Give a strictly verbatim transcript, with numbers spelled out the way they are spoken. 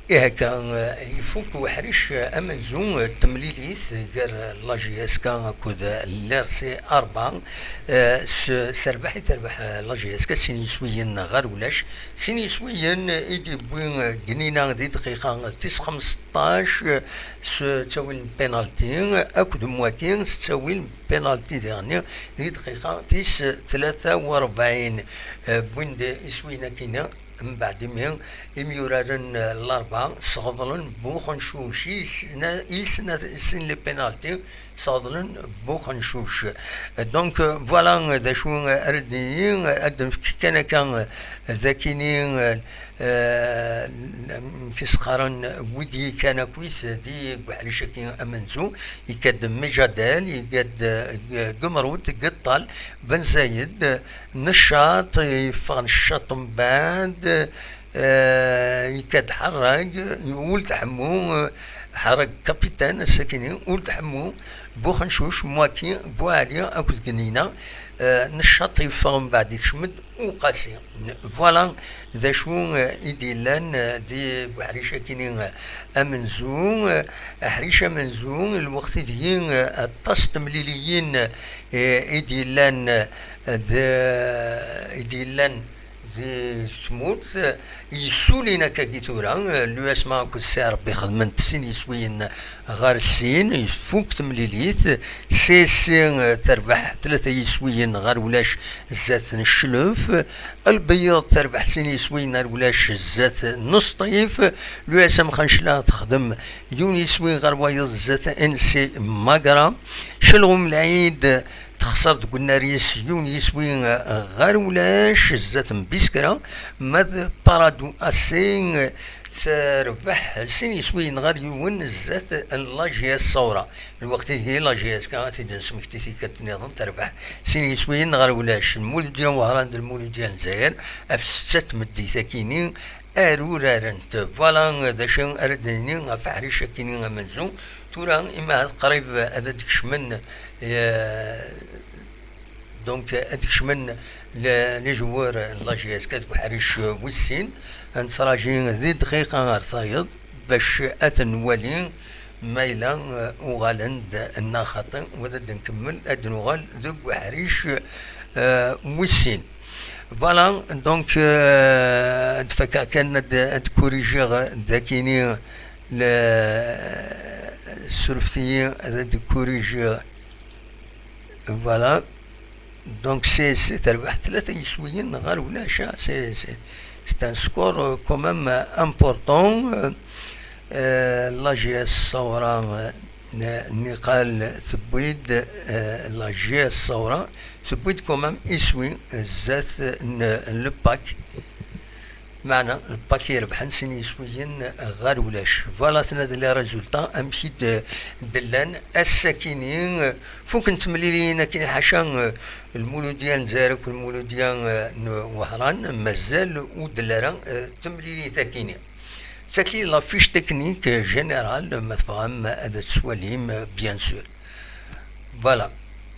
Ihi akka, eh, ifuk uḥric, eh, amenzu, eh, n temlilit gar, eh, la J S K akked, eh, l'R C Arba, eh, s, s rrbeḥ i terbeḥ, eh, la J S K sin yiswiyen ɣer ulac, sin yiswiyen, eh, i d-yewwi, eh, Gnina di dqiqa tis xmesṭac, eh, s ttawil n penalty, eh, akked Mwati s ttawil n penalty diɣenni di dqiqa tis tlata u rebɛin, eh, wwin-d iswiyen akkin. Mbeɛd imi, imyuraren, eh, Larba sɣeḍlen Buxencuc, i sna-, i sna-, sin les pénaltys sɣeḍlen Buxencuc. Donc, eh, voilà, eh, d acu, eh, ara d-nini, eh, ad d-nefk kan akka, eh, d akini, eh, eh, amek i s-qqaren wid yekkan akkit di uḥric-agi amenzu, yekka-d Mijadel, yekka-d, eh, Gemrut, Gettal, Ben Zayed, Neccaṭ, yeffeɣ Neccaṭ mbeɛd, eh, yekka-d Ḥerrag, Wuld Ḥemmu, eh, Ḥerrag kapitan, ass-akini, Wuld Ḥemmu, Buxencuc, Mwati, Buɛli akked Gnina, eh, Neccaṭ yeffeɣ mbeɛd yekcem-d Uqasi. Voilà d acu, eh, i d-yellan, eh, di uḥric-akini, eh, amenzu, eh, aḥric amenzu, lweqt ideg, eh, aṭas n temliliyin, eh, i d-yellan, eh, d, i d-yellan di tmurt, eh, yessulin akkagi tura, eh, l'U S M A akked Sɛid Rebbi xedmen-t sin yiswiyen ɣer sin, ifuk temlilit, C S C, eh, terbeḥ tlata yiswiyen ɣer ulac zdat n Cclef, Lbeyyeḍ terbeḥ sin yiswiyen ɣer ulac zdat n Sṭif, l'U S M Xancla texdem yiwen yiswi ɣer wayeḍ zdat N C Magra, Calɣum Lɛid texser deg unnar-is yiwen yiswi ɣer ulac zdat n Biskra, ma d Paradou A C terbeḥ sin yiswiyen ɣer yiwen zdat n la J S Ṣawra. Lweqt-agi, la J S K ad t-id-nesmekti tikkelt nniḍen, terbeḥ sin yiswiyen ɣer ulac. Lmuludya Wehran d Lmuludya n Lezzayer ɣef setta n tmeddit akini ar urarent. Voilà d acu ara d-nini ɣef aḥric akini amenzu. Tura, imah qrib ad d-kecmen, eh, Donc, ad d-kecmen le-, les joueurs n la J S K deg uḥric wis sin, nettraǧi di dqiqa ar tayeḍ bac ad ten-nwali ma yella, eh, uɣalen-d neɣ xaṭi, u ad d-nkemmel, ad d-nuɣal deg uḥric, eh, wis sin. Voilà, donc, eh, ad d-fakkeɣ kan ad, ad d-kurijiɣ dakini le-, surfet-iyi ad d-kurijiɣ. Voilà. Donc, c'est, c'est terbeḥ tlata yiswiyen ɣer ulac, hein. C'est, c'est, c'est un score, euh, quand même, euh, important. Euh, euh, la J S Ṣawra, euh, n-, niqal tewwi-d, euh, la J S Ṣawra tewwi-d quand même iswi, euh, zdat n, n le pack. Meɛna, lpaki irebḥen sin yiswiyen ɣer ulac. Voilà, tnadi les résultats, amek i d-, d-llan ass-akini. Fuken temliliyin akini, ḥaca, eh, lmuludya n Lezzayer akked lmuludya, eh, n Wehran, mazal ur d-telli ara, eh, temlilit akini. Sakli la fiche technique générale, ma tebɣam ad tt-twalim, bien sûr. Voilà.